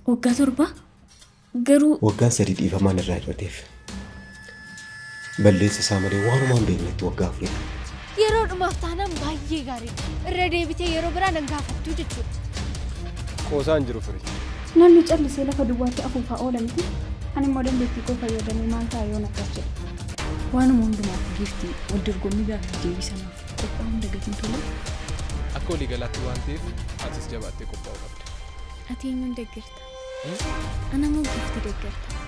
Waggaa 7 garuu Waggaan 3 dhiifamaan irraa hir'ateef. Balleessa isaa malee waanumaan beeknetti waggaa afurii. Yeroo dhumaaf taanaan baay'ee gaariidha. Irra deebitee yeroo biraa nan gaafattu jechuudha. Qoosaan jiru firii. Namni callisee lafa duwwaatti afuufaa oola miti. Ani immoo dandeettii koo fayyadamee maal ta'a yoon akkas jedhe. Waanuma hundumaaf giiftii wal dorgommii gaaffiif deebii sanaaf qophaa'uun dagatiin tolee. Akka walii galaatti waan ta'eef atis jabaattee qophaa'uu qabda. Ati eenyuun deeggarta? Ana moo giiftii deeggarta?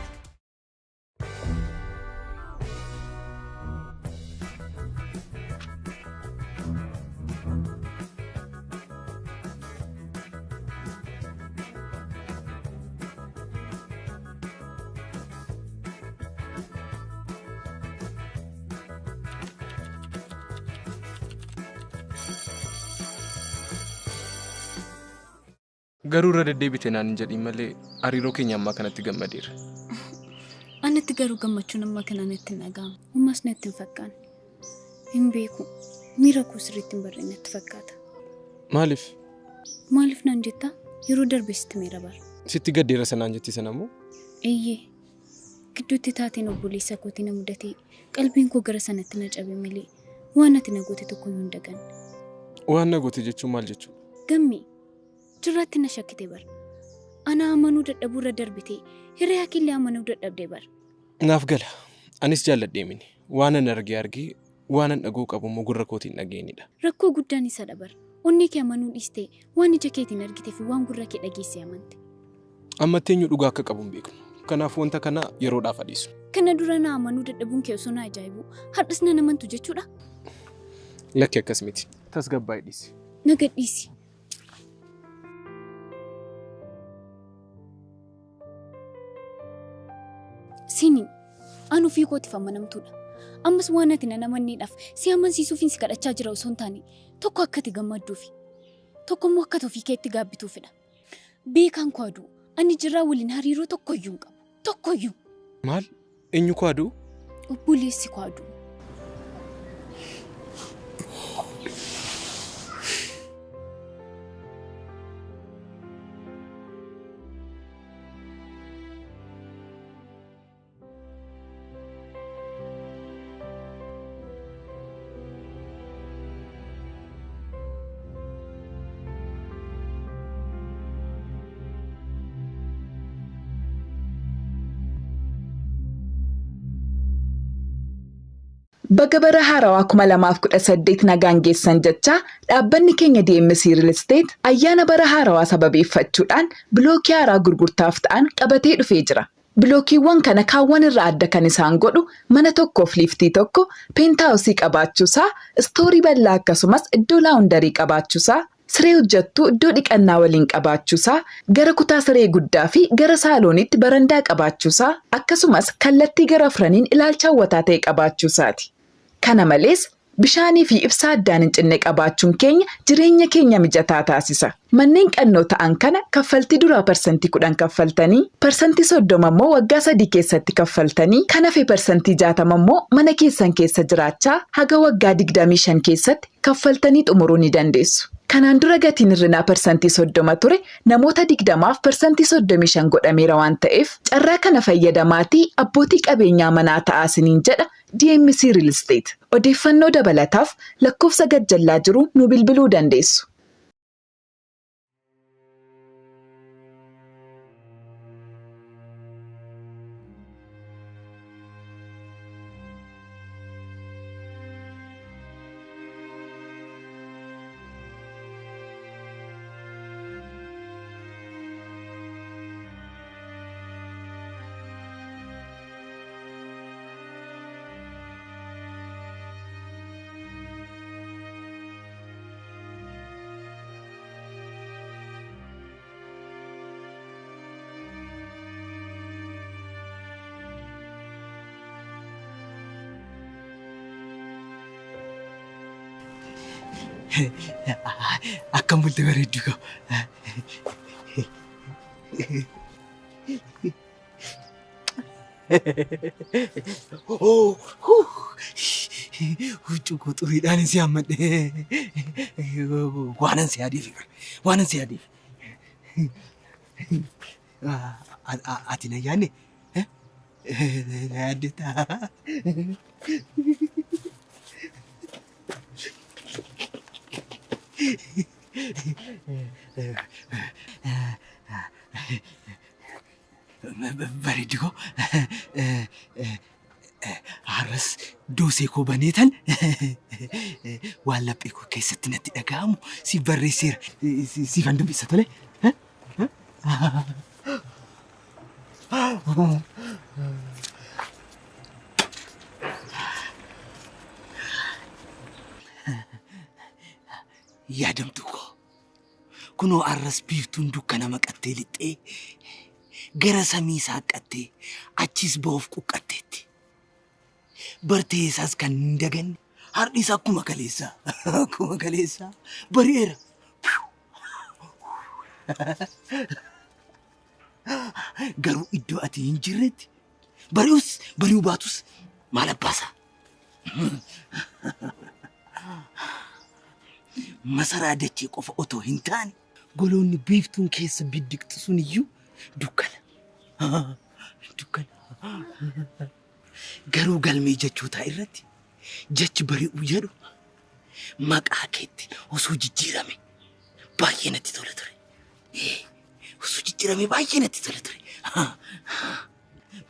Garuu irra deddeebite naan hin jedhin malee hariiroo keenya ammaa kanatti gammadeera. Anatti garuu gammachuun amma kana natti hin dhaga'amu. Ammas natti hin fakkaanne. Hin beeku. Miira koo sirriitti hin barree natti fakkaata. Maaliif? Maaliif naan jettaa? Yeroo darbe sitti meera bara. Sitti gaddeera sanaan jetti sana immoo? Eeyyee. Gidduutti taateen obboleessa kootii na mudatee qalbiin koo gara sanatti na cabe malee waan ati na goote tokkoyyuu hin daganne. Waan na goote jechuun maal jechuudha? Gammee jirraatti na shakkite bara. Ana amanuu dadhabuu irra darbitee hiriyaa keellee amanuu dadhabde bara. Naaf gala. Anis jaalladhee mini. Waan an argee argee waan an dhaga'uu qabu immoo gurra kootiin dhageenidha. Rakkoo guddaan isa dabar. Onnee kee amanuu dhiistee waan ija keetiin argitee fi waan gurra kee dhageessee amante. Ammatti eenyu dhugaa akka qabu hin beeknu. Kanaaf wanta kana yeroodhaaf adiisu. Kana dura na amanuu dadhabuun kee osoo na ajaa'ibu har'as na amantu jechuudha. Lakki akkas miti. Tasgabbaa'ii dhiisi. Na gadhiisi. Sini ani ofii kootiif amanamtuudha. Ammas waan ati na amanneedhaaf si amansiisuufin si kadhachaa jira osoo hin taane tokko akka ati gammadduufi tokko immoo akka ati ofii keetti gaabbituufidha. Beekaan koo aduu ani jirraa waliin hariiroo tokkoyyuu hin qabu. Tokkoyyuu. Maal? Eenyu koo aduu? Obboleessi koo aduu. Baga bara haarawaa 2018 nagaan geessan jecha dhaabbanni keenya DMC Real Estate ayyaana bara haarawaa sababeeffachuudhaan bilookii haaraa gurgurtaaf ta'an qabatee dhufee jira. Bilookiiwwan kana kaawwan irraa adda kan isaan godhu mana tokkoof liiftii tokko, peentaawusii qabaachuusaa, istoorii bal'aa akkasumas iddoo laawundarii qabaachuusaa, siree hojjettuu iddoo dhiqannaa waliin qabaachuusaa, gara kutaa siree guddaa fi gara saalooniitti barandaa qabaachuusaa, akkasumas kallattii gara afraniin ilaalcha hawwataa ta'e qabaachuusaati. Kana malees bishaanii fi ibsaa addaan hin cinne qabaachuun keenya jireenya keenya mijataa taasisa. Manneen qannoo ta'an kana kaffaltii duraa 10% kaffaltanii, 30% immoo waggaa 3 keessatti kaffaltanii, kan hafe 60% immoo mana keessan keessa jiraachaa haga waggaa 25 keessatti kaffaltanii xumuruu ni dandeessu. Kanaan dura gatiin hir'inaa 30% ture namoota 20f 35% godhameera waan ta'eef carraa kana fayyadamaatii abbootii qabeenyaa manaa ta'aa isiniin jedha DMC Real Estate. Odeeffannoo dabalataaf lakkoofsa gajjallaa jiru nu bilbiluu dandeessu. Akkam bulte bareeddu koo. Huccuu koo xuriidhaan si hammadhe. Waanan si yaadeef bara. Waanan si yaadeef. Ati na yaadne? Na yaaddeetta? Bareeddi koo har'as doosee koo baneetan waan laphee koo keessatti natti dhaga'amu siif barreesseera. Siifan dubbisa tole. Yaadamtu koo kunoo har'as biiftuun dukkana maqattee lixxee gara samii saaqqattee achis ba'uuf quqqatteetti. Bartee isaas kan hin daganne har'is akkuma kaleessaa bari'eera. Garuu iddoo ati hin jirretti bari'us bari'uu baatus maal abbaasaa? Masaraa dachee qofa otoo hin taane goloonni biiftuun keessa biddiqxu sun iyyuu dukkana. Dukkana. Garuu galmee jechootaa irratti jechi bari'uu jedhu maqaa keetti osoo jijjiirame baay'ee natti tola ture. Osoo jijjiirame baay'ee natti tola ture.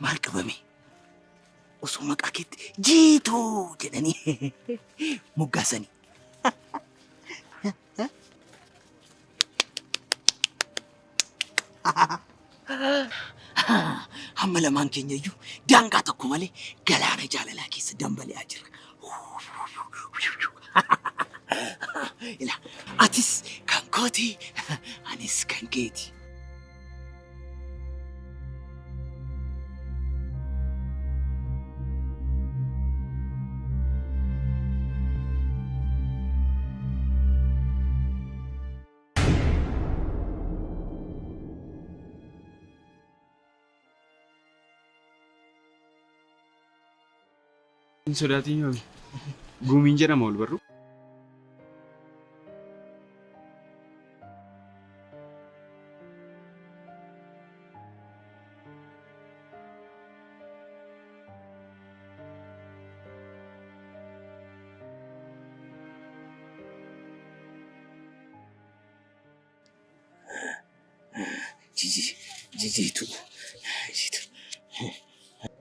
Maal qabame? Osoo maqaa keetti Jiituu jedhanii moggaasanii. Hamma lamaan keenya iyyuu daangaa tokko malee galaana jaalalaa keessa dambali'aa jirra. Ilaa atis kan kooti, anis kan keeti. Hin sodaatin yoomi. Guumiin jedhama ol barru. Jiituu.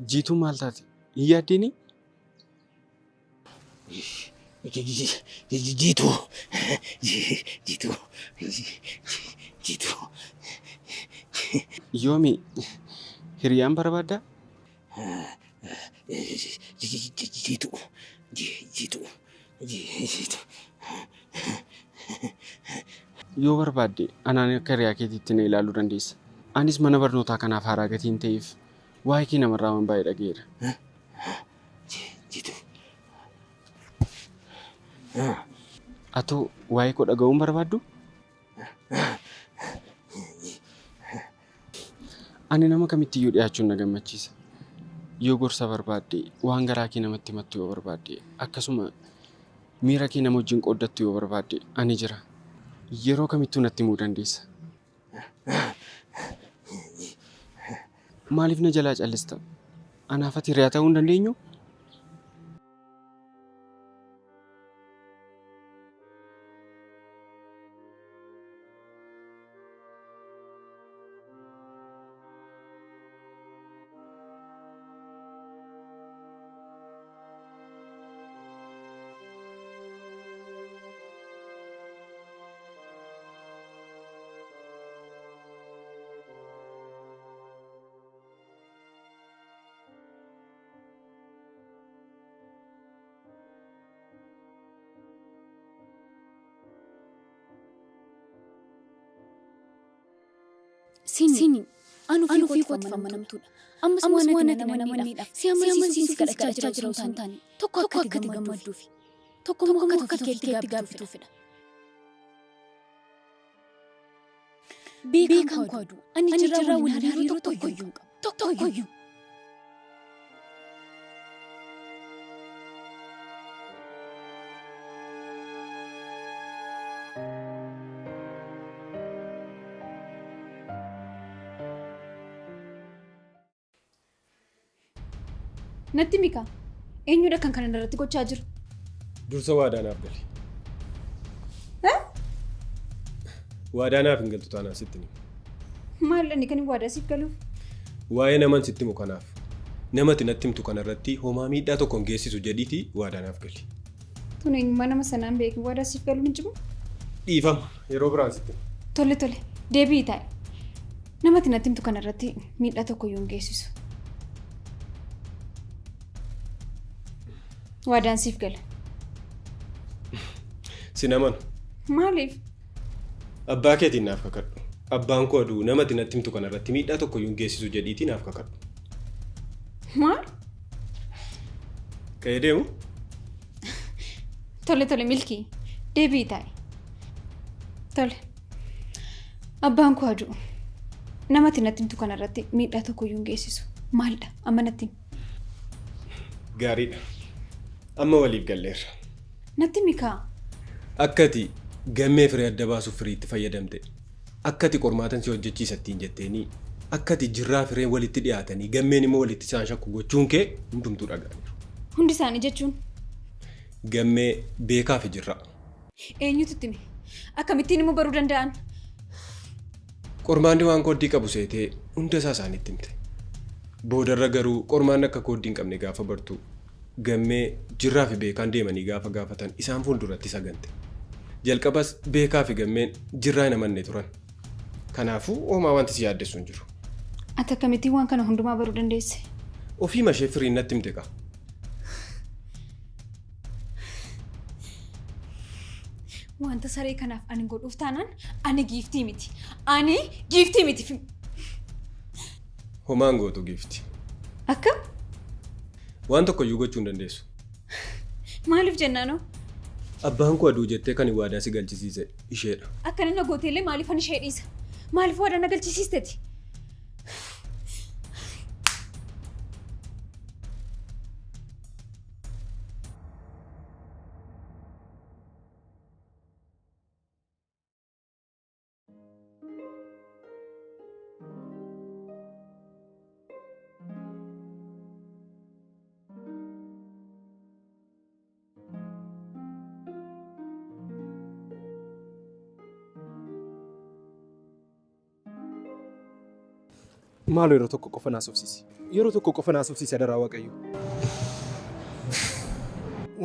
Jiituu maal taate? Hin yaaddeenii? Jiituu. Jiituu. Jiituu. Yoomi hiriyaan barbaaddaa? Jiituu. Jiituu. Jiituu. Yoo barbaadde anaan akka hiriyaa keetiitti na ilaaluu dandeessa. Anis mana barnootaa kanaaf haaraa gatiin ta'eef waa'ee kee namarraa waan baay'ee dhaga'eera. Jiituu. Atoo waa'ee koo dhaga'uun barbaaddu? Ani nama kamittiyyuu dhiyaachuun na gammachiisa. Yoo gorsa barbaadde, waan garaa kee namatti himattu yoo barbaadde, akkasuma miira kee nama wajjin qooddattu yoo barbaadde ani jira. Yeroo kamittuu natti himuu dandeessa. Maaliif na jalaa callista? Anaaf ati hiriyaa ta'uu hin dandeenyu? Sini, anu ofii kootiif amanamtuudha. Ammas waan ati na amanneedhaaf si amansiisuuf si kadhachaa jira osoo hin taane tokko akka ati gammadduufi tokko immoo akka ati ofii keetti gaabbituufidha. Beekaan koo aduu ani jirraa waliin hariiroo tokkoyyuu hin qabu. Tokkoyyuu. Natti mika. Eenyudha kan kana irratti gochaa jiru? Dursa waadaa naaf gali. Waadaa naaf hin galtu taanaan sitti hima. Maal inni kan waadaa siif galuuf? Waa'ee naman sitti himu kanaaf namati natti himtu kanarratti homaa miidhaa tokko hin geessisu jedhiitii waadaa naaf gali. Tun eenyummaa nama sanaan beeku waadaa siif galuun hin cimu? Dhiifama yeroo biraan sitti hima. Tole tole deebii taa'e. Namati natti himtu kanarratti miidhaa tokko iyyuu hin geessisu. Waadaan siif gala. Sin amanu. Maaliif? Abbaa keetiin naaf kakadhu. Abbaan koo aduu namati natti himtu kanarratti miidhaa tokko iyyuu hin geessisu jedhiitii naaf kakadhu. Maal? Ka'ee deemu? Tole tole milkii deebii taa'e. Tole. Abbaan koo aduu namati natti himtu kanarratti miidhaa tokko iyyuu hin geessisu. Maalidha? Amma natti himi. Gaariidha. Amma waliif galleerra. Natti mikaa. Akkati gammee firee adda baasuuf firiitti fayyadamte. Akkati qormaatan si hojjechiisa ittiin jetteenii. Akkati jirraa fireen walitti dhiyaatanii gammeen immoo walitti isaan shakku gochuun kee hundumtuu dhaga'aniiru. Hundi isaanii jechuun? Gammee beekaa fi jirraa. Eenyutu itti hime? Akkamittiin immoo baruu danda'an? Qormaanni waan kooddii qabu seetee hunda isaa isaanitti himte. Boodarra garuu qormaanni akka kooddii hin qabne gaafa bartu gammee jirraa fi beekaan deemanii gaafa gaafatan isaan fuulduratti sagante. Jalqabas beekaa fi gammeen jirraa hin amanne turan. Kanaafuu homaa wanti si yaaddessu hin jiru. Ati akkamittiin waan kana hundumaa baruu dandeesse? Ofiima ishee firiin natti himte kaa. Wanta saree kanaaf ani godhuuf taanaan ani giiftii miti. Ani giiftii miti. Homaan gootu giifti. Akkam? Waan tokko iyyuu gochuu hin dandeessu. Maaliif jennaanoo? Abbaan koo aduu jettee kan waadaa si galchisiise isheedha. Akkana na gooteellee maaliif ani ishee dhiisa? Maaliif waadaa na galchisiisteeti? Maaloo yeroo tokko qofa naaf obsisi. Yeroo tokko qofa naaf obsisi adaraa Waaqayyo.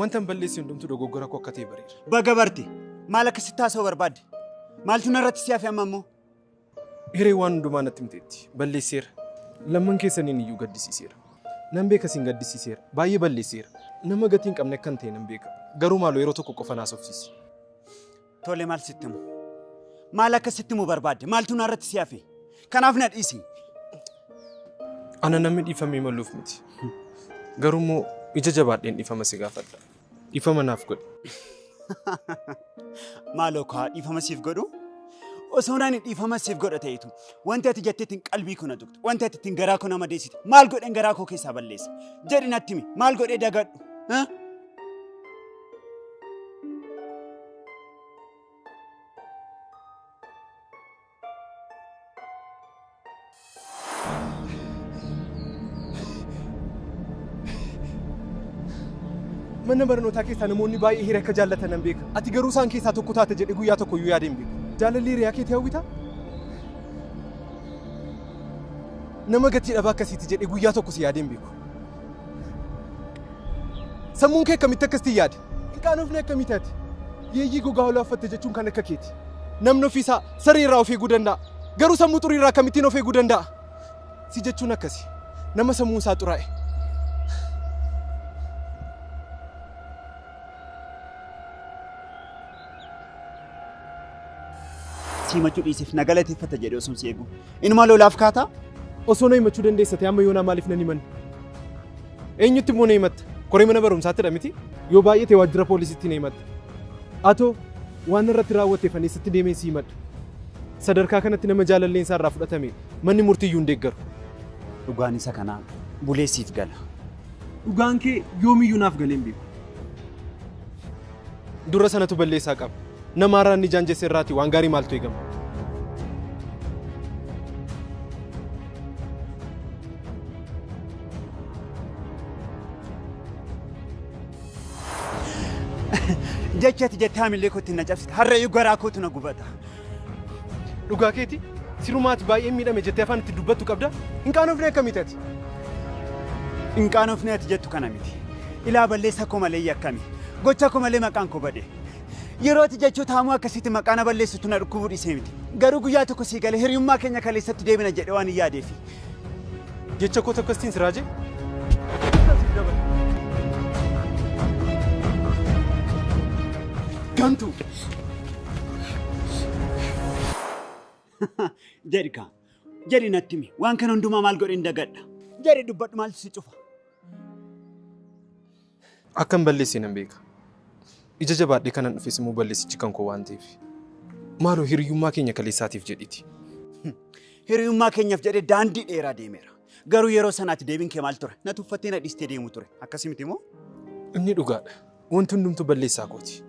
Wanta hin balleessi hundumtuu dogoggora koo akka ta'e bareera. Baga barte maal akkasitti haasa'uu barbaadde? Maaltu narratti si hafe amma immoo? Hiree waan hundumaa natti himteetti. Balleesseera. Lamman keessaniin iyyuu gaddisiiseera. Nan beeka siin gaddisiiseera. Baay'ee balleesseera. Nama gatii hin qabne akkan ta'e nan beeka. Garuu maaloo yeroo tokko qofa naaf obsisi. Tole maal sitti himu? Maal akkasitti himuu barbaadde? Maaltu narratti si hafe? Kanaaf na dhiisi. Ana namni dhiifamee maluuf miti. Garuu immoo ija jabaadheen dhiifama si gaafadha. Dhiifama naaf godhi. Maaloo kaa dhiifama siif godhu? Osoo ani dhiifama siif godha ta'eetu wanti ati jettee ittiin qalbii koo na tuqxe, wanti ati ittiin garaa koo na madeessite, maal godheen garaa koo keessaa balleessa? Jedhi natti himi, maal godhee dagadhu? Mana barnootaa keessaa namoonni baay'ee hiriyaa akka jaallatan nan beeka. Ati garuu isaan keessaa tokko taate jedhee guyyaa tokko iyyuu yaadee hin beeku. Jaalalli hiriyaa keetii hawwitaa? Nama gatii dhabaa akkasiiti jedhee guyyaa tokko si yaadee hin beeku. Sammuun kee akkamitti akkasitti yaade? Hin qaanofne akkamii taate? Yeeyyii gogaa hoolaa uffatte jechuun kan akka keeti. Namni ofiisaa saree irraa of eeguu danda'a. Garuu sammuu xurii irraa akkamittiin of eeguu danda'a? Si jechuun akkasi. Nama sammuun isaa xuraa'e. Himachuu dhiisiif na galateeffata jedhee osoo si eegu. Inuma lolaaf kaataa? Osoo na himachuu dandeessa ta'e amma yoonaa maaliif nan himanne? Eenyutti immoo na himatta? Koree mana barumsaatti dha miti? Yoo baay'ate waajjira poolisiitti na himatta. Atoo waan irratti raawwatteef ani sitti deemee si himadha. Sadarkaa kanatti nama jaalalleen isaa irraa fudhatame manni murtii iyyuu hin deeggaru. Dhugaan isa kanaa bulee siif gala. Dhugaan kee yoomiyyuu naaf galee hin beeku. Dura sanatu balleessaa qaba. Nama haaraan ni jaanjesse irraati waan gaarii maaltu eegama? Jecha ati jettee haamilee kootti na cabsite harreeyyuu garaa kootu na gubata. Dhugaa keeti sirumaati baay'ee miidhame jettee afaan itti dubbattu qabda. Hin qaanofne akkamitti ati? Hin qaanofne ati jettu kana miti. Ilaa balleessa koo malee yakkame. Gocha koo malee maqaan koo bade. Yeroo ati jechoota hamoo akkasitti maqaa na balleessitu na dhukkubuu dhiisee miti. Garuu guyyaa tokko sii galee hiriyummaa keenya kaleessatti deebina jedhee waan hin yaadeefi. Jecha koo tokkostiin siraajee? Gantu! Jedhi kaa. Jedhi natti himi. Waan kana hundumaa maal godheen dagadha. Jedhi dubbadhu maaltu si cufa? Akkan balleesse nan beeka. Ija jabaadhee kanan dhufes immoo balleessichi kan koo waan ta'eef. Maaloo hiriyummaa keenya kaleessaatiif jedhiiti. Hiriyummaa keenyaaf jedhee daandii dheeraa deemeera. Garuu yeroo sanaatti deebiin kee maal ture? Na tuffattee na dhiistee deemu ture. Akkasii miti moo? Inni dhugaadha. Wanti hundumtuu balleessaa kooti.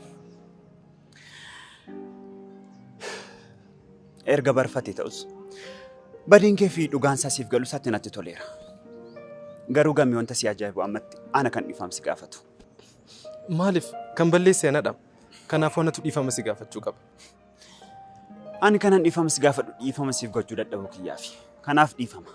Erga barfatee ta'us badiin kee fi dhugaan isaa siif galu isaatti natti toleera. Garuu gammee wanta si ajaa'ibu ammatti ana kan dhiifama si gaafatu. Maaliif kan balleesse anadha. Kanaafuu anatu dhiifama si gaafachuu qaba. Ani kanan dhiifama si gaafadhu dhiifama siif gochuu dadhabuu kiyyaafi. Kanaaf dhiifama.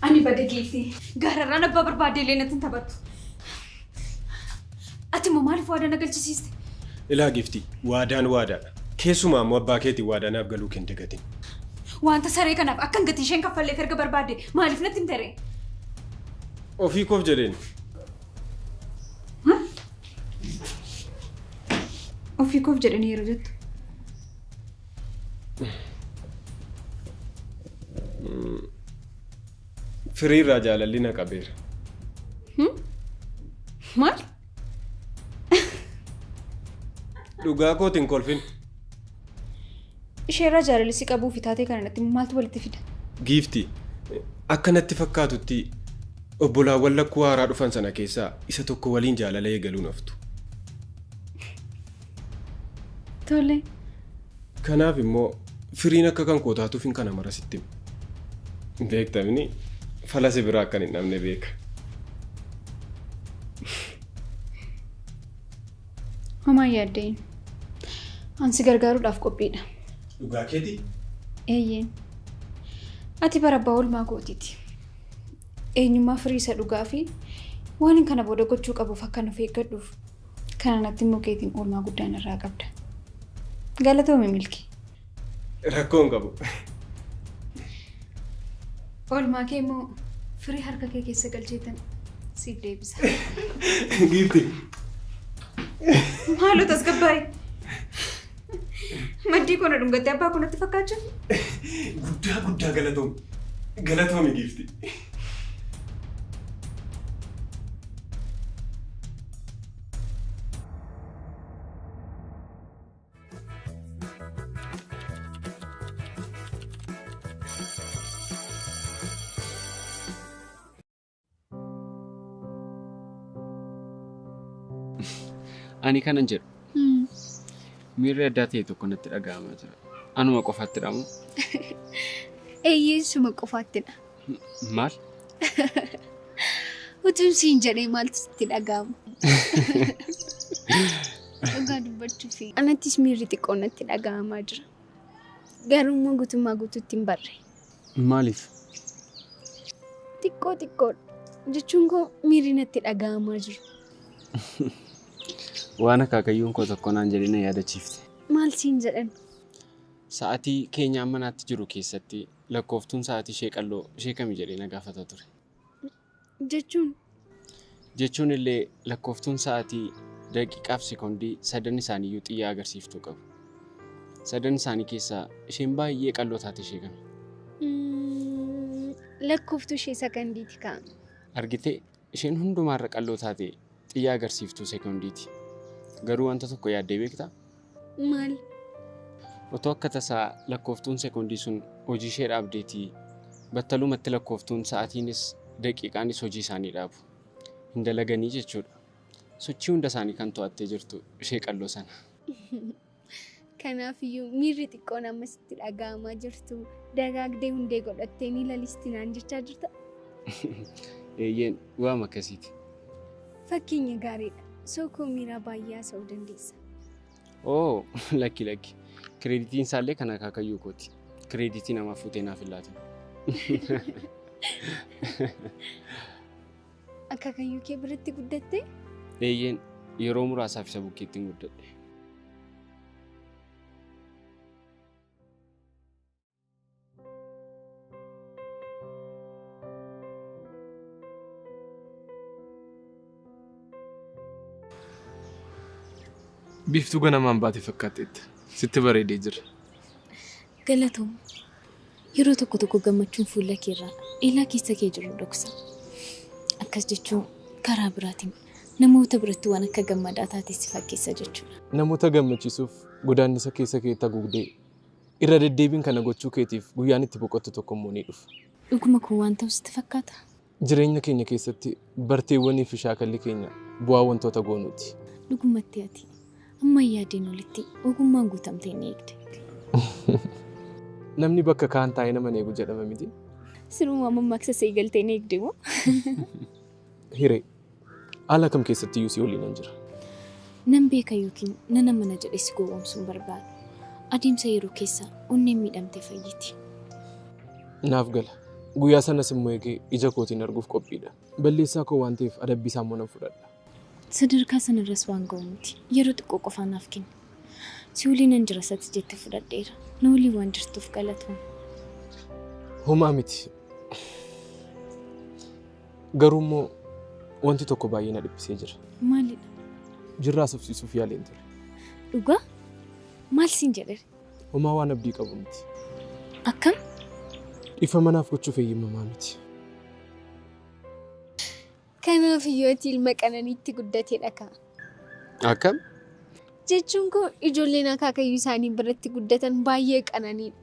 Ani bada geetti. Gaararraan abbaa barbaadde illee natti hin taphattu. Ati immoo maaliif waadaa na galchisiiste? Ilaa gifti, waadaan waadaadha. Keessumaa immoo abbaa keetiin waadaa naaf galuu kee hin dagatin. Wanta saree kanaaf akkan gatii isheen kaffalleef erga barbaadde maaliif natti hin taree? Ofii koof jedheen. Ofii koof jedhanii yeroo jettu. Firiirraa jaalalli na qabeera. Maal? Dhugaa kootiin kolfin. Isheerraa jaalalli si qabuu fi taatee kana natti maaltu walitti fida? Giifti, akka natti fakkaatutti obbolaawwan lakkuu haaraa dhufan sana keessaa isa tokko waliin jaalala eegaluun haftu. Tole. Kanaaf immoo firiin akka kan koo taatuuf hin kana mara sitti hima. Beektamni falase biraa akkan hin dhabne beeka. Homaa yaaddeen. Ani si gargaaruudhaaf qophiidha. Dhugaa keetii? Eeyyeen. Ati bara abbaa oolmaa kootiiti. Eenyummaa firii isa dhugaa fi waan kana booda gochuu qabuuf akka nuuf eeggadhuuf kana natti immoo keetiin oolmaa guddaan irraa qabda. Galatoomi Milki. Rakkoo hin qabu. Oolmaa kee immoo firii harka kee keessa galcheetan siif deebisa. Giifti. Maaloo tasgabbaa'e. Maddii koo na dhungattee abbaa koo natti fakkaachuuf. Guddaa guddaa galatoomi. Galatoomi giifti. Ani kanan jedhu. Miirri addaa ta'e tokko natti dhaga'amaa jira. Anuma qofaatti dhamu. Eeyyeen suma qofaattidha. Maal? Utuun siin jedhee maaltu sitti dhaga'ama? Dhugaa dubbachuuf anattis miirri xiqqoo natti dhaga'amaa jira. Garuu immoo guutummaa guutuutti hin barre. Maaliif? Xiqqoo xiqqoodha. Jechuun koo miirri natti dhaga'amaa jiru. Waan akaakayyuun koo tokko naan jedhee na yaadachiifte. Maal siin jedhan? Sa'aatii keenya amma naatti jiru keessatti lakkooftuun sa'aatii ishee qalloo ishee kami jedhee na gaafata ture. Jechuun? Jechuun illee lakkooftuun sa'aatii daqiiqaaf sekoondii sadan isaaniiyyuu xiyyaa agarsiiftuu qabu. Sadan isaanii keessaa isheen baay'ee qalloo taate ishee kami? Lakkooftuu ishee sekondiiti kaa'ame. Argitee isheen hundumaarra qalloo taate xiyyaa agarsiiftuu sekondiiti. Garuu wanta tokko yaaddee beektaa? Maal? Otoo akka tasaa lakkooftuun sekoondii sun hojii ishee dhaabdeetii battalumatti lakkooftuun sa'aatiinis daqiiqaanis hojii isaanii dhaabu. Hin dalaganii jechuudha. Sochii hunda isaanii kan to'attee jirtu ishee qalloo sana. Kanaafiyyuu miirri xiqqoon ammasitti dhaga'amaa jirtu dagaagdee hundee godhattee ni lalisti naan jechaa jirta. Eeyyeen waama akkasiiti. Fakkeenya gaariidha. Sookoo miiraa baay'ee haasa'uu dandeessa. Oo lakki lakki. Kireeditiin isaallee kan akaakayyuu kooti. Kireeditii namaaf fuutee naaf hin laatin. Akaakayyuu kee biratti guddattee? Eeyyeen yeroo muraasaaf isa bukkeettiin guddadhe. Biiftuu ganamaan baate fakkaatteetta. Sitti bareedee jira. Galatoom. Yeroo tokko tokko gammachuun fuula keerraa eelaa keessa kee jiru dhoksa. Akkas jechuun karaa biraatiin namoota biratti waan akka gammadaa taate si fakkeessa jechuudha. Namoota gammachiisuuf godaannisa keessa kee haguugdee irra deddeebiin kana gochuu keetiif guyyaan itti boqottu tokko immoo ni dhufa. Dhuguma kun waan ta'u sitti fakkaata? Jireenya keenya keessatti barteewwanii fi shaakalli keenya bu'aa wantoota goonuuti. Dhugumatti ati amma yaadeen olitti ogummaan guutamtee ni eegde. Namni bakka kaan taa'ee nama eegu jedhama miti. Sirumaa mammaaksa seegaltee ni eegde moo? Hiree, haala kam keessatti iyyuu si waliin nan jira. Nan beeka yookiin nan amana jedhee si gowwoomsuun barbaadu. Adeemsa yeroo keessa onneen miidhamte fayyiti. Naaf gala. Guyyaa sanas immoo eegee ija kootiin arguuf qophiidha. Balleessaa koo waan ta'eef adabbii isaa immoo nan fudhadha. Sadarkaa sanarras waan ga'u miti. Yeroo xiqqoo qofaa naaf kenna. Si waliin nan jira sati jette fudhadheera. Na waliin waan jirtuuf galatoom. Homaa miti. Garuu immoo wanti tokko baay'ee na dhiphisee jira. Maalidha? Jirraa haasofsiisuuf yaaleen ture. Dhugaa? Maal siin jedhe? Homaa waan abdii qabu miti. Akkam? Ifa manaaf gochuuf eeyyamamaa miti. Kanaaf iyyootii ilma qananiitti guddatedha kaa. Akkam? Jechuun koo ijoolleen akaakayyuu isaanii biratti guddatan baay'ee qananiidha.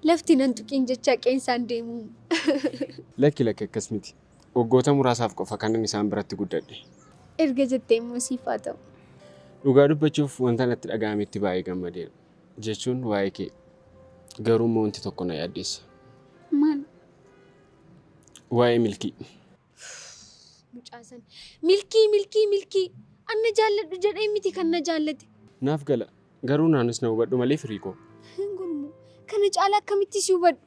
Lafti nan tuqiin jechaa qeensaan deemu. Lakki lakki akkas miti. Waggoota muraasaaf qofa kanan isaan biratti guddadhe. Erga jettee immoo siif haa ta'u. Dhugaa dubbachuuf wanta natti dhaga'ametti baay'ee gammadeera. Jechuun waa'ee kee. Garuu immoo wanti tokko na yaaddeessa. Maal? Waa'ee milkii. Mucaa sana milkii milkii milkii anna jaalladhu jedhee miti kan na jaallate. Naaf gala. Garuu naanis na hubadhu malee firii koo. Gurmuu kana caalaa akkamitti si hubadhu?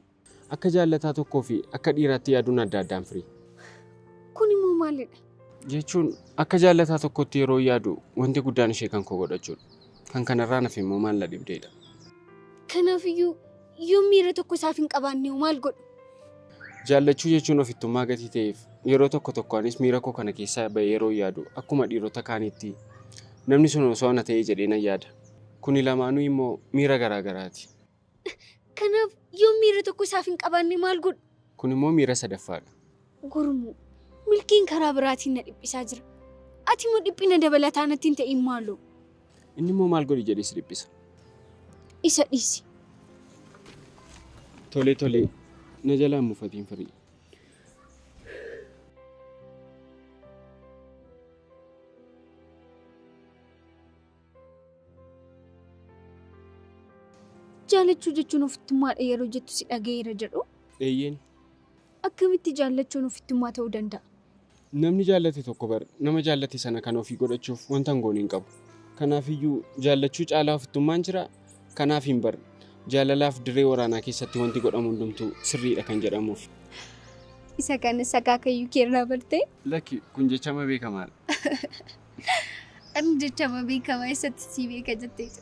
Akka jaallataa tokkoo fi akka dhiiraatti yaaduun adda addaan firii. Kun immoo maalidha? Jechuun akka jaallataa tokkotti yeroo yaadu wanti guddaan ishee kan koo godhachuudha. Kan kanarraa naaf immoo maal na dhibdeedha. Kanaafiyyuu yoo miira tokko isaaf hin qabaanne maal godhu? Jaallachuu jechuun ofittummaa gatii ta'eef yeroo tokko tokko anis miira koo kana keessaa ba'ee yeroo yaadu akkuma dhiirota kaaniitti namni sun osoo ana ta'ee jedhee nan yaada. Kuni lamaanuu immoo miira garaa garaati. Kanaaf yoo miira tokko isaaf hin qabaanne maal godhu? Kun immoo miira sadaffaadha. Gurmuu milkiin karaa biraatiin na dhiphisaa jira. Ati immoo dhiphina dabalataa natti hin ta'in maaloo? Inni immoo maal godhi jedhee si dhiphisa? Isa dhiisi. Tolee tolee na jalaan mufatiin firii. Jaallachuu jechuun ofittummaadha yeroo jettu si dhaga'eera jedhu. Eeyyeen. Akkamitti jaallachuun ofittummaa ta'uu danda'a? Namni jaallate tokko bar nama jaallate sana kan ofii godhachuuf wanta hin goone hin qabu. Kanaafiyyuu jaallachuu caalaa ofittummaan jira. Kanaaf hin bar jaalalaaf dirree waraanaa keessatti wanti godhamu hundumtuu sirriidha kan jedhamuuf. Isa kana akaakayyuu keerraa bartee? Lakki kun jechama beekamaadha. Ani jechama beekamaa eessatti si beeka jetteetu.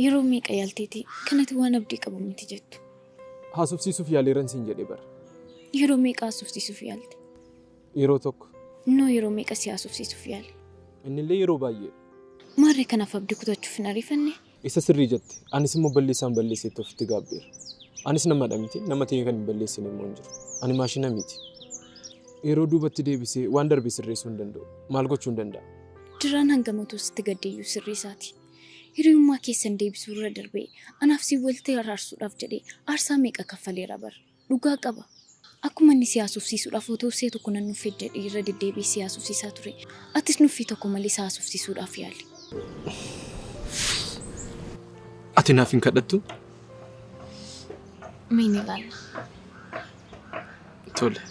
Yeroo meeqa yaalteeti kanatti waan abdii qabu miti jettu. Haasofsiisuuf yaaleeran siin jedhee bara. Yeroo meeqa haasofsiisuuf yaalte? Yeroo tokko. Innoo yeroo meeqa si haasofsiisuuf yaale? Innillee yeroo baay'ee. Maarree kanaaf abdii kutachuuf hin ariifanne? Isa sirrii jette. Anis immoo balleessaan balleesseetti ofitti gaabbeera. Anis namadha miti. Nama ta'ee kan hin balleessine immoo hin jiru. Ani maashina miti. Yeroo duubatti deebisee waan darbe sirreessuu hin danda'u. Maal gochuu hin danda'a? Jiraan hangam otoo sitti gaddeeyyuu sirrii isaati. Hiriyummaa keessan deebisuu irra darbee anaaf si walitti araarsuudhaaf jedhee aarsaa meeqa kaffaleera bara. Dhugaa qaba. Akkuma inni si haasofsiisuudhaaf otoo see tokko nan nuffee jedhee irra deddeebi'ee si haasofsiisaa ture. Atis nuffii tokko malee si haasofsiisuudhaaf yaali. Ati naaf hin kadhattu? Mee ni ilaalla. Tole.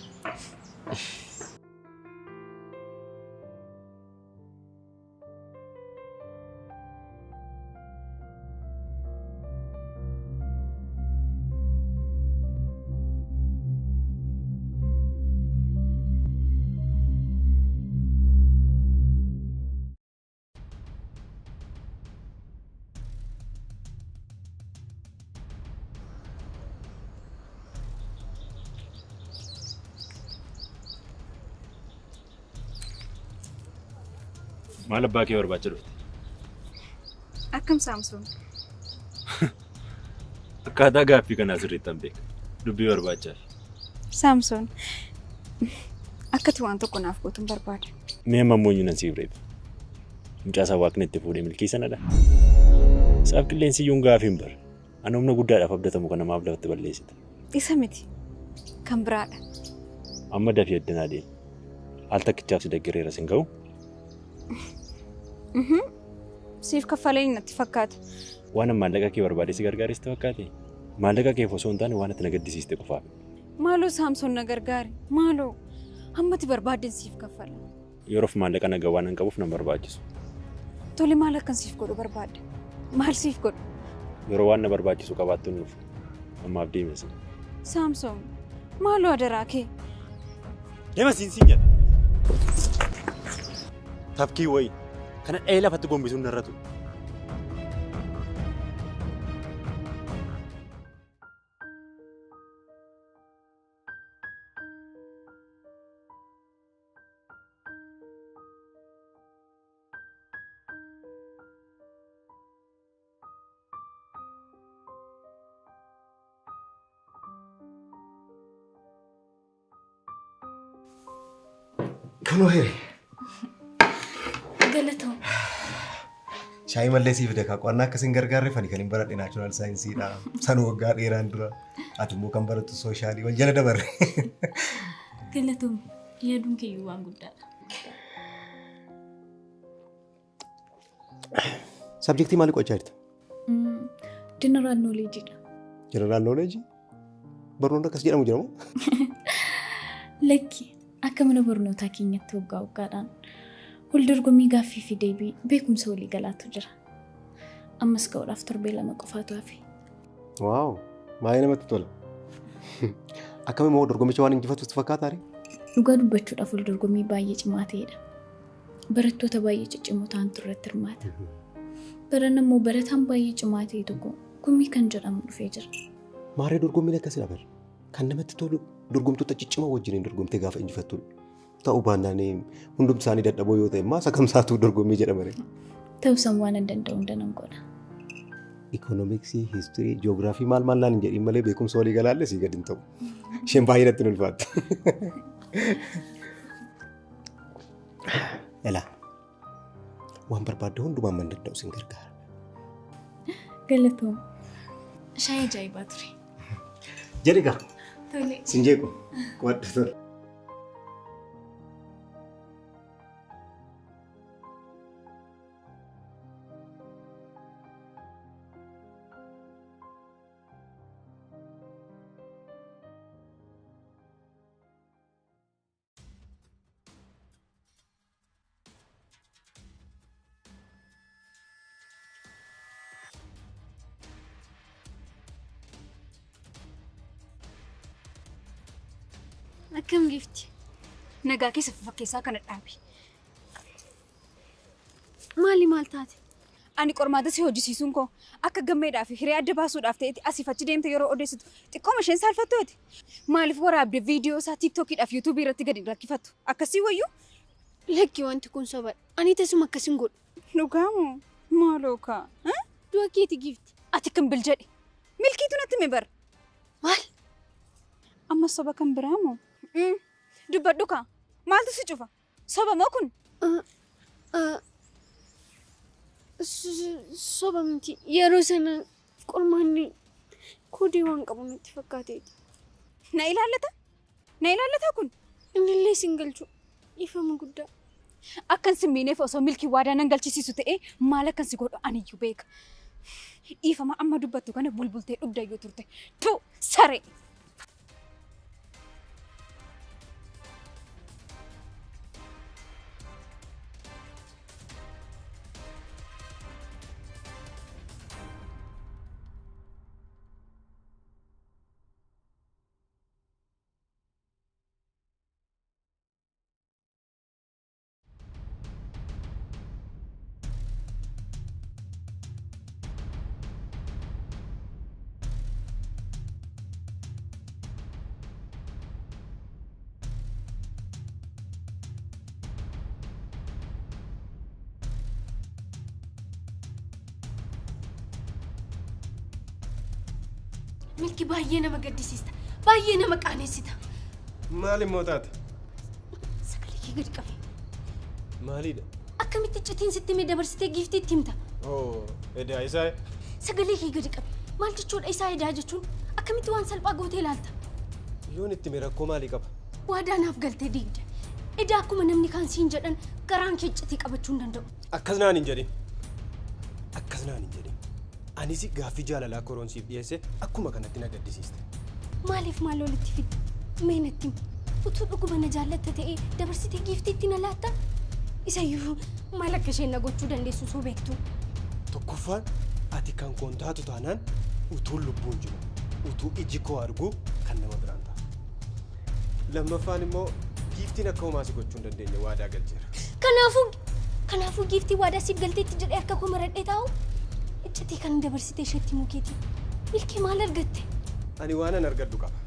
Maal abbaa kee barbaacha dhufte? Akkam Saamsoon? Akkaataa gaaffii kanaa sirriittan beeka. Dubbii barbaachaaf. Saamsoon, akkati waan tokko naaf gootuun barbaada. Mee amma immoo eenyuun siif reefa? Mucaa isaa waaqni itti fuudhee milkii sanadha. Isaaf qilleensi iyyuu gaafii hin bara. Ani humna guddaadhaaf abdatamu kana maaf lafatti balleessita? Isa miti. Kan biraadha. Amma dafii addanaa deemi. Al takkichaaf si deggereera sin ga'u? Siif kaffaleen natti fakkaata. Waan maallaqa kee barbaade si gargaariste fakkaate? Maallaqa keef osoo hin taane waan ati na gaddisiiste qofaaf. Maaloo Saamsoon na gargaari. Maaloo hammati barbaadden siif kaffala. Yeroof maallaqa nagaa waan hin qabuuf nan barbaachisu. Tole maal akkan siif godhu barbaadde? Maal siif godhu? Yeroo waan na barbaachisu qabaattu nuuf. Ammaaf deemesi. Saamsoon maaloo adaraa kee? Deema siin siin jedha. Tafkii wayii. Kana dhahee lafatti gombisuun narra ture. Kunoo here. Galatoo. Shaayii mallee siif fide qo'annaa akkasiin gargaarreef ani kan hin baradhe naachuraal saayinsiidha. San waggaa dheeraan dura. Ati immoo kan barattu sooshaali wal jala dabarre. Galatoo. Yaaduun keeyyuu waan guddaadha. Sabjektii maalii qo'achaa jirta? Jeneraal nooleejiidha. Jeneraal nooleejii? Barnoonni akkas jedhamu jira moo? Lakki akka mana barnootaa keenyatti waggaa waggaadhaan wal dorgommii gaaffii fi deebii beekumsa walii galaatu jira. Ammas ga'uudhaaf torbee 2 qofaatu hafe. Waaw! Baay'ee namatti tola. Akkam immoo dorgommicha waan injifattu sitti fakkaataa ree? Dhugaa dubbachuudhaaf wal dorgommii baay'ee cimaa ta'edha. Barattoota baay'ee ciccimoo ta'antu irratti hirmaata. Baran immoo barataan baay'ee cimaa ta'e tokko gumii kan jedhamu dhufee jira. Maarree dorgommiin akkasii dha Kan namatti tolu dorgomtoota ciccimoo wajjiniin dorgomtee gaafa injifattudha. Ta'uu baannaan hundumti isaanii dadhaboo yoo ta'e immoo sakamsaatu dorgommii jedhama ree. Ta'usan waan hin danda'u hunda nan godha. Ikoonomiksii, hiistirii, jiyoogiraafii maal maal naan hin jedhin malee beekumsa walii galaallee sii gadi hin ta'u. Isheen baay'ee natti hin ulfaattu. Elaa waan barbaadde hundumaan man danda'u sin gargaara. Galatoom. Shaayii ajaa'ibaa ture. Jedhi gaa. Tole. Sin jeequ. Qo'adhu tole. Akkam gifti? Nagaa keessa fakkeessaa kana dhaabi. Maali maal taate? Ani qormaata si hojjisiisuun koo akka gammeedhaa fi hiree adda baasuudhaaf ta'etti asiif achi deemte yeroo odeessitu xiqqooma isheen saalfattooti. Maaliif waraabde viidiyoo isaa tiiktookiidhaaf yuutuubii irratti gadi rakkifattu? Akkasii wayyuu? Lakki wanti kun sobadha. Ani tasuma akkasin godhu. Dhugaamoo? Maaloo kaa? Du'a keeti gifti. Ati kan bil jedhe. Milkiitu natti hime bara. Maal? Amma soba kan biraamoo? Dubbadhu kaa. Maaltu si cufa? Soba moo kun? Soba miti. Yeroo sana qormaanni koodii waan qabu natti fakkaateeti. Na ilaallata? Na ilaallata kun? Innillee sin galchu. Dhiifama guddaa. Akkan si miineef osoo milkii waadaa nan galchisiisu ta'ee maal akkan si godhu aniyyuu beeka. Dhiifama amma dubbattu kana bulbultee dhugdayyuu turte. Tu saree! Milki baay'ee nama gaddisiista. Baay'ee nama qaaneessita. Maal immoo taate? Sagalee kee gadi qabi. Maalidha? Akkamitti iccitiin sitti himee dabarsitee giiftiitti himta? Oo, edaa isaa. Sagalee kee gadi qabi. Maal jechuudha isaa edaa jechuun? Akkamitti waan salphaa gootee ilaalta? Yoon itti hime rakkoo maalii qaba? Waadaa naaf galtee diigde. Edaa akkuma namni kaan siin jedhan garaan kee iccitii qabachuu hin danda'u. Akkas naan hin jedhin. Akkas naan hin jedhin. Anis gaaffii jaalalaa koroonsiif dhiyeesse akkuma kanatti na gaddisiiste. Maaliif maal walitti fidde? Mee natti himi. Utuu dhuguma na jaallatta ta'ee dabarsitee giiftiitti na laatta? Isayyuu maal akka isheen na gochuu dandeessu osoo beektu? Tokkoffaan ati kan koon taatu taanaan utuu lubbuun jiru, utuu iji koo argu kan nama biraan ta'a. Lammaffaan immoo giiftiin akka homaa si gochuu hin dandeenye waadaa galcheera. Kanaafuu giiftii waadaa siif galteetti jedhee harka koo maradhee taa'u? Iccitii kan dabarsitee isheetti himuu keetii. Milkii maal argatte? Ani waanan argadhu qaba.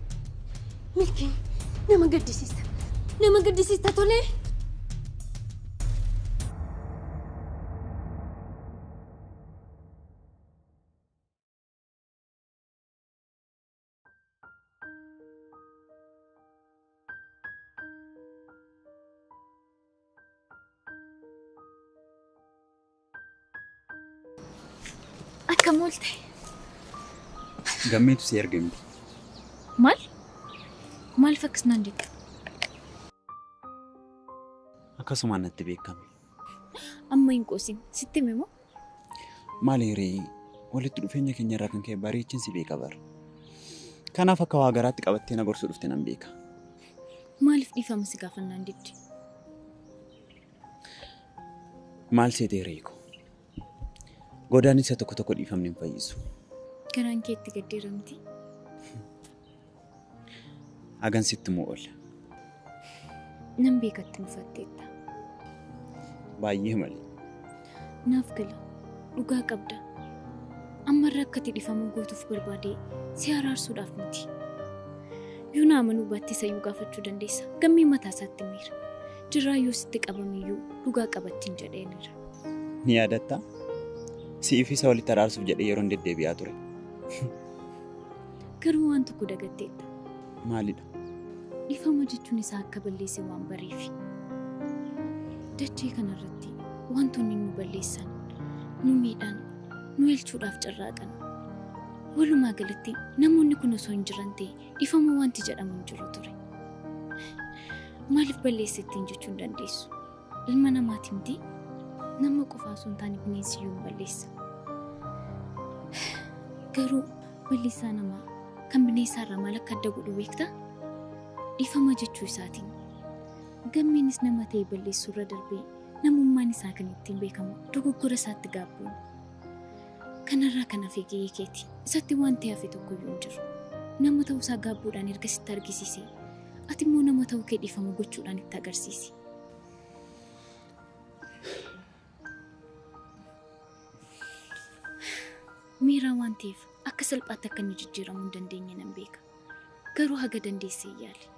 Milkii nama gaddisiista. Nama gaddisiista tolee. Akkam oolte? Gammeetu si erge miti. Maal? Maaliif akkas naan jette? Akkasumaan natti beekame. Amma hin qoosin. Sitti hime moo? Maali hiree walitti dhufeenya keenya irraa kan ka'e bareechin si beeka bara. Kanaaf akka waa garaatti qabattee na gorsuu dhufte nan beeka. Maaliif dhiifama si gaafannaan didde? Maal seete hiree koo? Godaannisa tokko tokko dhiifamni hin fayyisu. Garaan kee itti gaddeera miti? Hagan sitti moo oola? Nan beekatti mufatteetta. Baay'ee malee. Naaf gala. Dhugaa qabda. Ammarra akka ati dhiifama gootuuf barbaade si araarsuudhaaf miti. Yoo na amanuu baatte sayyuu gaafachuu dandeessa. Gammee mataa isaatti miira. Jirraa yoo sitti qabameyyuu dhugaa qabattiin jedheenira. Ni yaadattaa? Si'if isa walitti araarsuuf jedhee yeroon deddeebi'aa ture. Garuu waan tokko dagatteetta. Maalidha? Dhiifama jechuun isaa akka balleesse waan bareefi. Dachee kanarratti wantoonni nu balleessan, nu miidhan, nu elchuudhaaf carraaqan. Walumaa galatti namoonni kun osoo hin jiran ta'e dhiifama wanti jedhamu hin jiru ture. Maaliif balleessettiin jechuu hin dandeessu? Ilma namaati miti? Nama qofaa osoo hin taane bineensi iyyuu hin balleessa. Garuu balleessaa namaa kan bineensaarraa maal akka adda godhu beektaa? Dhiifama jechuu isaatiin. Gammeenis nama ta'e balleessuurra darbee namummaan isaa kan ittiin beekamu dogoggora isaatti gaabbuun. Kanarraa kan hafe gahee keeti. Isatti wanti hafe tokkoyyuu hin jiru. Nama ta'uusaa gaabbuudhaan erga sitti argisiise, ati immoo nama ta'uu kee dhiifama gochuudhaan itti agarsiisi. Miiraa waan ta'eef akka salphaatti akka inni jijjiiramuu hin dandeenye nan beeka. Garuu haga dandeessee yaali.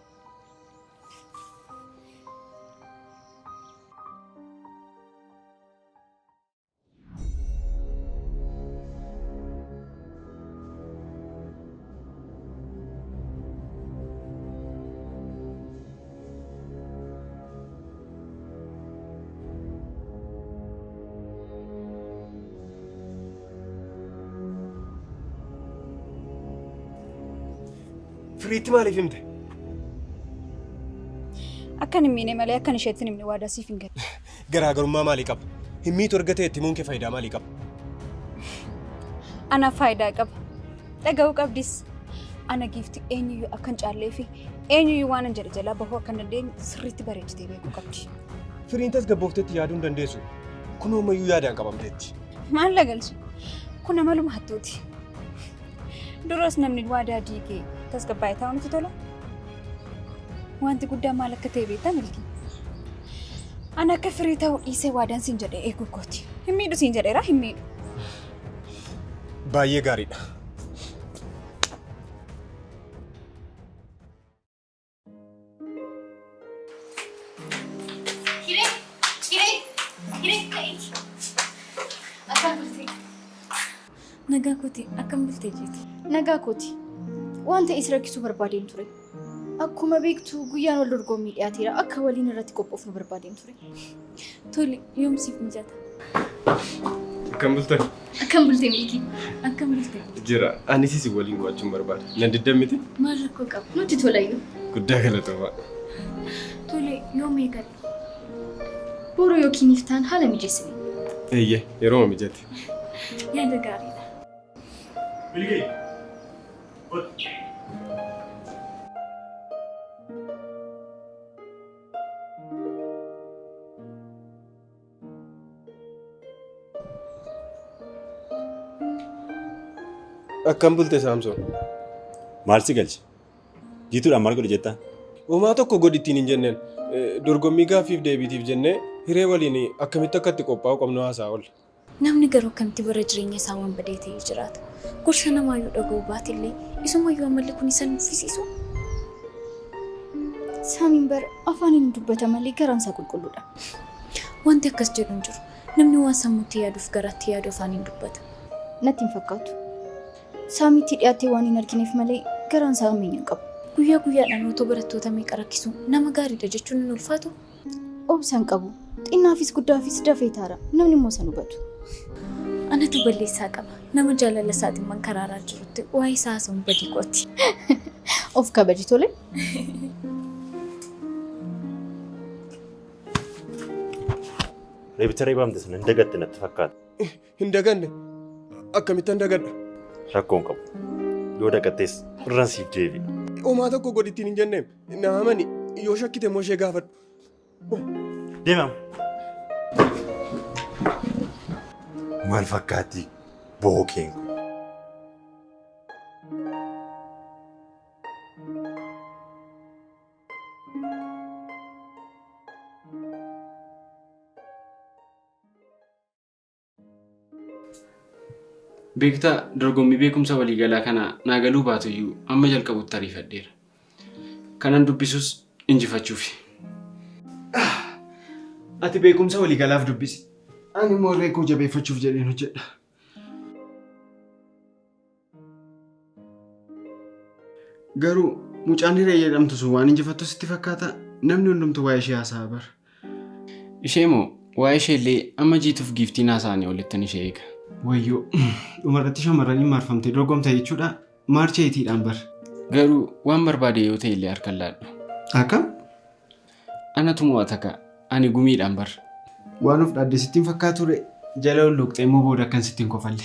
Firiitti maaliif himte? Akkan hin miine malee akkan isheetti hin himne waadaa siif hin galle. Garaagarummaa maalii qaba? Hin miitu erga ta'e itti himuun kee faayidaa maalii qaba? Anaaf faayidaa qaba. Dhaga'uu qabdis. Ana giifti eenyuyyuu akka hin caallee fi eenyuyyuu waan hin jedhe jalaa bahuu akka hin dandeenye sirriitti bareechitee beekuu qabdi. Firiin tasgabboofteetti yaaduu hin dandeessu. Kunoo ammayyuu yaadaan qabamteetti. Maal lagalcha? Kun amaluma hattuuti. Duras namni waadaa diigee tasgabbaa'ee taa'u nutti tola. Wanti guddaan maal akka ta'e beektaa Milkii? Ani akka firii ta'uu dhiisee waadaan siin jedhee eeguu kooti. Hin miidhu siin jedheera hin miidhu. Baay'ee gaariidha. Hiree! Hiree! Hiree ka'i! Akkam bultee? Nagaa kooti akkam bultee jeeti? Nagaa kooti. Waan ta'e si rakkisuu barbaadeen ture. Akkuma beektu guyyaan wal dorgommii dhiyaateera. Akka waliin irratti qophoofnu barbaadeen ture. Tole yoom siif mijata? Akkam bultan? Akkam bultee Milkii? Akkam bultee? Jira. Anis isin waliin qo'achuun barbaada. Nan diddan miti? Maal rakkoo qaba? Nutti tolayyuu. Guddaa galatoomaa. Tole yoom eegalla? Boruu yookiin iftaan haala mijeessine. Eeyyee yeroo mijate. Yaada gaariidha. Milkii! Akkam bulte Saamsoon? Maal si galche? Jiituudhaan maal godhe jettaa? Homaa tokko godhi ittiin hin jenneen. Dorgommii gaaffiif deebiitiif jennee hiree waliin akkamitti akka itti qophaa'u qabnu haasaa oolla. Namni garuu akkamitti bara jireenya isaa waan badee ta'ee jiraata. Gorsa namaa yoo dhaga'u baatellee isumayyuu amalli kun isa nuffisiisu. Saamiin bara afaaniin dubbata malee garaan isaa qulqulluudha. Wanti akkas jedhu hin jiru. Namni waan sammuutti yaaduuf garaatti yaadu afaaniin dubbata. Natti hin fakkaatu. Saamiitti dhiyaatee waan hin argineef malee garaan isaa hammeenya hin qabu. Guyyaa guyyaadhaan otoo barattoota meeqa rakkisu nama gaariidha jechuun hin ulfaatu. Obsa hin qabu. Xinnaafis guddaafis dafee taara. Namni immoo san hubatu. Anatu balleessaa qaba. Nama jaalala isaatiin mankaraaraa jirutti waa'ee isaa haasa'uun badii kooti. Of kabaji tole. Reebicha reebamte sana hin dagatte natti fakkaata. Hin daganne. Akkamittan dagadha? Rakkoo hin qabu. Yoo dagattees irraan siif deebi'a. Homaa tokko godhi ittiin hin jenneem. Na amani yoo shakkite immoo ishee gaafadhu. Deemam. Maal fakkaatti bookeen kun? Beektaa dorgommii beekumsa waliigalaa kana naa galuu baatuyyuu amma jalqabutti ariifadheera. Kanan dubbisus injifachuufi. Ati beekumsa waliigalaaf dubbisi. Ani immoo irree koo jabeeffachuuf jedheen hojjedha. Garuu mucaan hiree jedhamtu sun waan injifattu sitti fakkaata namni hundumtu waa'ee ishee haasa'aa bara. Ishee moo waa'ee ishee illee amma jiituuf giiftiin haasa'anii olittan ishee eega. Wayyoo dhumarratti shamarraniin marfamtee dorgomta jechuudha maarcheetiidhaan bara. Garuu waan barbaade yoo ta'e illee harkaan laadhu. Akkam? Anatu mo'ata ka'a. Ani gumiidhaan bara. Waan of dhaadde sitti hin fakkaatu ture jala hulluuqxee immoo booda akkan sitti hin kofalle.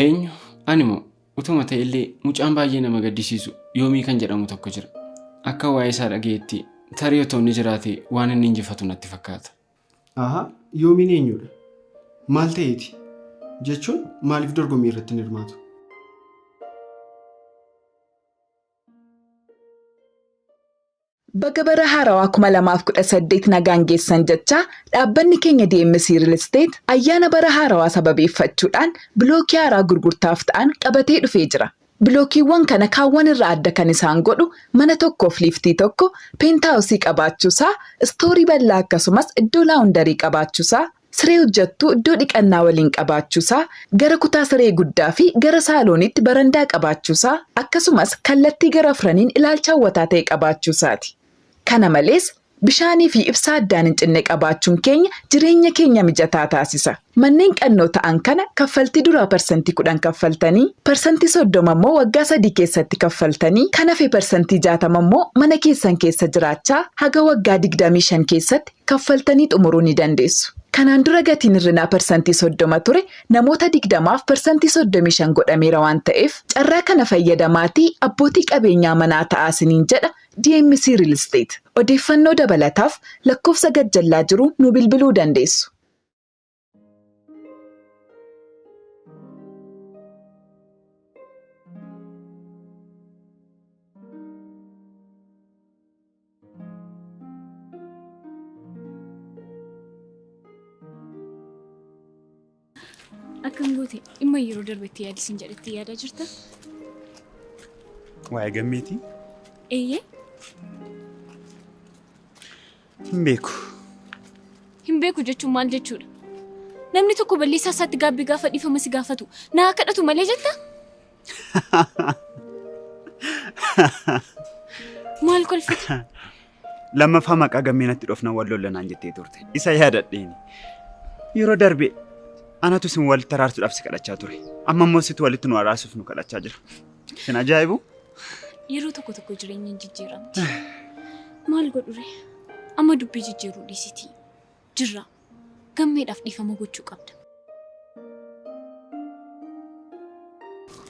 Eenyu? Ani moo utuma ta'e illee mucaan baay'ee nama gaddisiisu yoomii kan jedhamu tokko jira. Akka waa'ee isaa dhagayetti tarii otoo inni jiraate waan inni injifatu natti fakkaata. Ahaa, yoomiin eenyudha? Maal ta'eeti? Jechuun maaliif dorgommii irratti hin hirmaatu? Baga bara haarawaa 2018 nagaan geessan jecha dhaabbanni keenya DMC Real Estate ayyaana bara haarawaa sababeeffachuudhaan bilookii haaraa gurgurtaaf ta'an qabatee dhufee jira. Bilookiiwwan kana kaawwan irraa adda kan isaan godhu mana tokkoof liiftii tokko, peentaawusii qabaachuusaa, istoorii bal'aa akkasumas iddoo laawundarii qabaachuusaa, siree hojjettuu iddoo dhiqannaa waliin qabaachuusaa, gara kutaa siree guddaa fi gara saaloonitti barandaa qabaachuusaa, akkasumas kallattii gara afraniin ilaalcha hawwataa ta'e qabaachuusaati. Kana malees Bishaanii fi ibsaa addaan hin cinne qabaachuun keenya jireenya keenya mijataa taasisa. Manneen qannoo ta'an kana kaffaltii duraa 10% kaffaltanii, 30% immoo waggaa 3 keessatti kaffaltanii, kan hafe 60% immoo mana keessan keessa jiraachaa haga waggaa 25 keessatti kaffaltanii xumuruu ni dandeessu. Kanaan dura gatiin hir'inaa 30% ture namoota 20f 35% godhameera waan ta'eef carraa kana fayyadamaatii abbootii qabeenyaa manaa ta'aa isiniin jedha DMC Real Estate. Odeeffannoo dabalataaf lakkoofsa gajjallaa jiru nu bilbiluu dandeessu. Akkam goote dhimma yeroo darbetti yaadisiin jedhetti yaadaa jirta? Waa'ee gammeetii? Eeyyee. Hin beeku. Hin beeku jechuun maal jechuudha? Namni tokko balleessaa isaatti gaabbii gaafa dhiifama si gaafatu naa kadhatu malee jetta? Maal kolfita? Lammaffaa maqaa gammee natti dhofna wal lollanaan jettee turte. Isa yaadadheeni. Yeroo darbe anatu isin walitti araarsuudhaaf si kadhachaa ture. Amma immoo situ walitti nu araarsuuf nu kadhachaa jira. Isin ajaa'ibu? Yeroo tokko tokko jireenyi hin jijjiiramti. Maal godhure? Amma dubbii jijjiiruu dhiisitii. Jirra. Gammeedhaaf dhiifama gochuu qabda.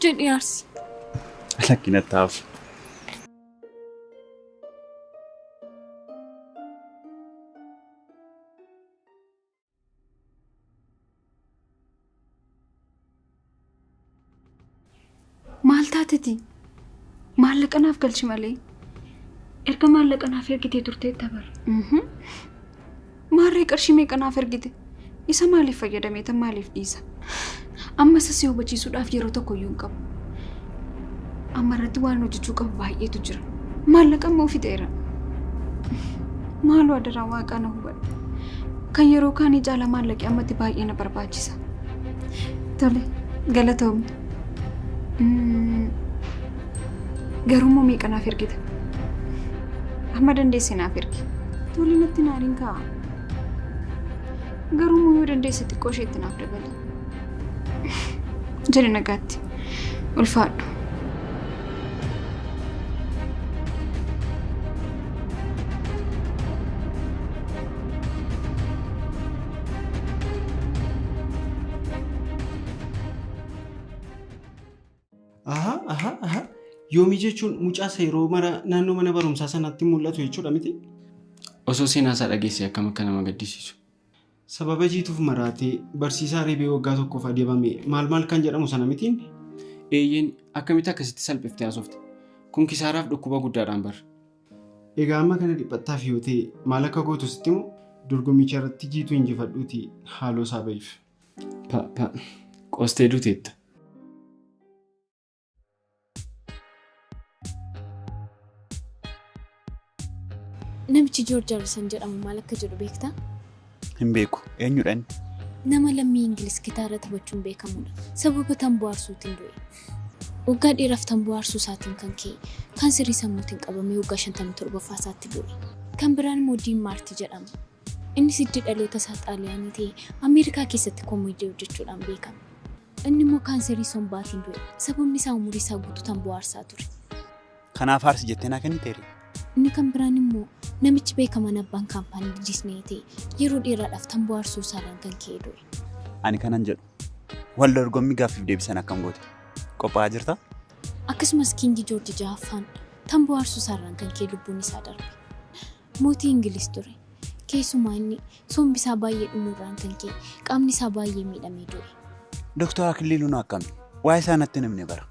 Jedhi aarsi. Lakkina taaf. Maal taateti? Maallaqa naaf galchi malee. Erga maallaqa naaf ergitee turteetta bara. Maarree qarshii meeqa naaf ergite? Isa maaliif fayyadameeta maaliif dhiisa? Amma isa si hubachiisuudhaaf yeroo tokko iyyuu hin qabu. Amma irratti waan hojjechuu qabu baay'eetu jira. Maallaqa immoo fixeera. Maaloo adaraa waaqaa na hubadhu. Kan yeroo kaanii caala maallaqi ammatti baay'ee na barbaachisa. Tole, galatoomi. Garuu immoo meeqa naaf ergita? Amma dandeesse naaf ergi. Tole natti naariin kaa'a. Garuu immoo yoo dandeesse xiqqoo isheetti naaf dabali. Jedhi nagaatti. Ulfaadhu. Aha, aha, aha. Yoomii jechuun mucaa isa yeroo mara naannoo mana barumsaa sanatti mul'atu jechuudha miti? Osoo seenaa isaa dhageessee akkam akka nama gaddisiisu. Sababa jiituuf maraatee barsiisaa reebee waggaa tokkoof adabame maal maal kan jedhamu sana mitiin? Eeyyeen akkamitti akkasitti salphiftee haasofte? Kun kisaaraaf dhukkuba guddaadhaan bar. Egaa amma kana dhiphattaaf yoo ta'e maal akka gootu sitti himu dorgommicha irratti jiituu injifadhuuti haaloo isaa bahiif. Pa pa qoostee duuteetta. Namichi Joorj Harrison jedhamu maal akka jedhu beektaa? Hin beeku. Eenyudha inni? Nama lammii Ingiliz gitaara taphachuun beekamudha. Sababa tamboo aarsuutiin du'e. Waggaa dheeraaf tamboo aarsuu isaatiin kan ka'e kaanserii sammuutiin qabamee waggaa 57ffaa isaatti du'e. Kan biraan immoo Diin Maarti jedhama. Innis hiddi dhaloota isaa Xaaliyaanii ta'e Ameerikaa keessatti koomeedii hojjechuudhaan beekama. Inni immoo kaanserii sombaatiin du'e. Sababni isaa umurii isaa guutuu tamboo aarsaa ture. Kanaaf aarsi jettee naa kenniteeri? Inni kan biraan immoo namichi beekamaan abbaan kaampaanii Disney ta'e yeroo dheeraadhaaf tamboo aarsuu isaarraan kan ka'e du'e. Ani kanan jedhu wal dorgommii gaaffiif deebisan akkam goote? Qophaa'aa jirtaa? Akkasumas Kiingi Joorji Jahaffaan tamboo aarsuu isaarraan kan ka'e lubbuun isaa darbe. Mootii Ingiliz ture. Keessumaa inni sombi isaa baay'ee dhumuurraan kan ka'e qaamni isaa baay'ee miidhamee du'e. Doktor Akiliiluun akkami? Waa'ee isaa natti hin himne bara.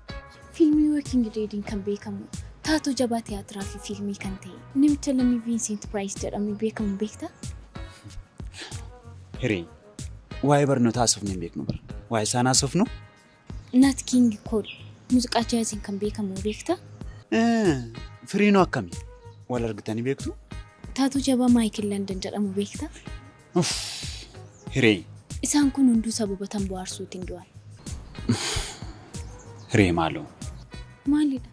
Fiilmii Walking Deadiin kan beekamu taatoo jabaa tiyaatiraa fi fiilmii kan ta'e namicha lammii Viinsent Piraayis jedhamee beekamu beektaa? Hiree, waa'ee barnootaa haasofne hin beeknu bara. Waa'ee isaan haasofnu? Nat King Cole muuziqaa jaaziin kan beekamu beektaa? Firiinoo akkami? Wal argitanii beektu? Taatoo jabaa Maayikil Landan jedhamu beektaa? Hiree. Isaan kun hunduu sababa tamboo aarsuutiin du'an. Hiree maaloo? Maalidha?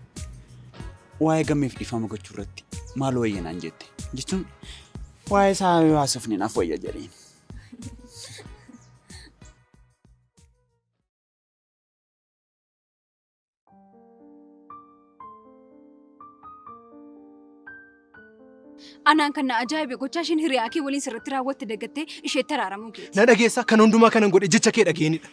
Waa'ee gammeef dhiifama gochuu irratti maaloo wayya naan jette? Jechuun Waa'ee isaa yoo haasofne naaf wayya jedheen. Anaan kan na ajaa'ibe gochaa isheen hiriyaa kee waliin sirriitti raawwatte dagattee isheetti araaramuu keeti. Na dhageessaa kan hundumaa kanan godhe jecha kee dhageenidha.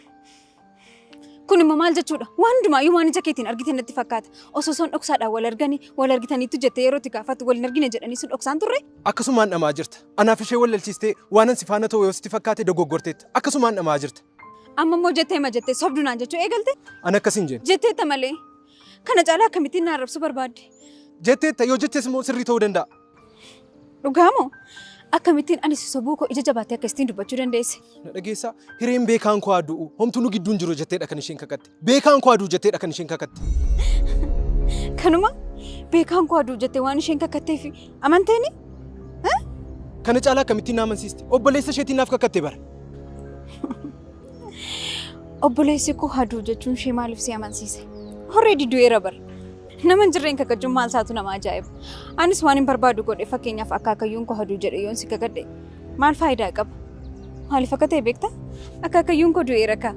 Kun immoo maal jechuudha? Waan hundumaayyuu waan ija keetiin argite natti fakkaata. Osoo son dhoksaadhaan wal arganii wal argitaniitu jettee yeroo itti gaafattu wal hin argine jedhanii sun dhoksaan turre? Akkasumaan dhamaa jirta. Anaaf ishee wallalchiistee waan an si faana ta'u yoo sitti fakkaate dogoggorteetta. Akkasumaan dhamaa jirta. Amma immoo jettee ma jettee sobdu naan jechuu eegalte? An akkas hin jenne. Jetteetta malee. Kana caalaa akkamittiin na arrabsuu barbaadde? Jetteetta yoo jettes immoo sirrii ta'uu danda'a. Dhugaamoo? Akkamittiin ani si sobuu koo ija jabaattee akkasitiin dubbachuu dandeesse? Na dhageessaa hireen beekaan koo adu'u homtuu nu gidduun jiru jetteedha kan isheen kakatte. Beekaan koo aduu jetteedha kan isheen kakatte. Kanuma beekaan koo aduu jettee waan isheen kakatteef amanteeni? Kana caalaa akkamittiin na amansiiste? Obboleessa isheetiin naaf kakatte bara. Obboleessi koo aduu jechuun ishee maaliif si amansiise? Already du'eera bara. Nama hin jirreen kakachuun maal isaatu nama ajaa'iba. Anis waan hin barbaadu godhe fakkeenyaaf akaakayyuun koo aduu jedhe yoon si kakadhe maal faayidaa qaba? Maaliif akka ta'e beektaa? Akaakayyuun koo du'eera kaa.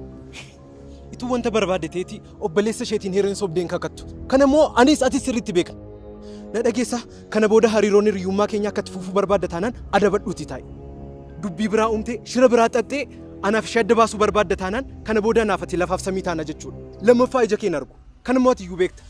Ituu wanta barbaadde ta'eeti obboleessa isheetiin hireen sobdeen kakattu. Kana immoo anis atis sirriitti beekna. Na dhageessaa kana booda hariiroon hiriyyummaa keenya akka itti fufuu barbaadda taanaan adabadhuuti taa'i. Dubbii biraa uumtee shira biraa xaxxee anaaf ishee adda baasuu barbaadda taanaan kana booda anaaf ati lafaaf samii taana jechuudha. Lammaffaa ija keen argu. Kana immoo ati iyyuu beekta.